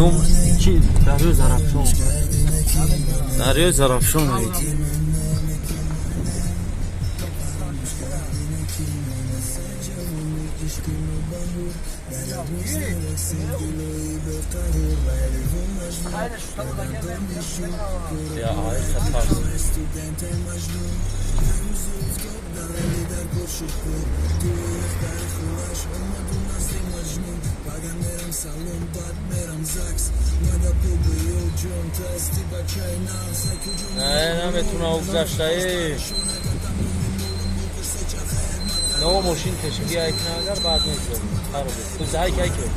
Сиюм чи дарёи Зарафшон, дарёи Зарафшон. Я ай хатар. Не, наметуна гузаштаи. Но мошин пешги айкна, агар баъд мегузорем. Харобе. Ту зайк айке.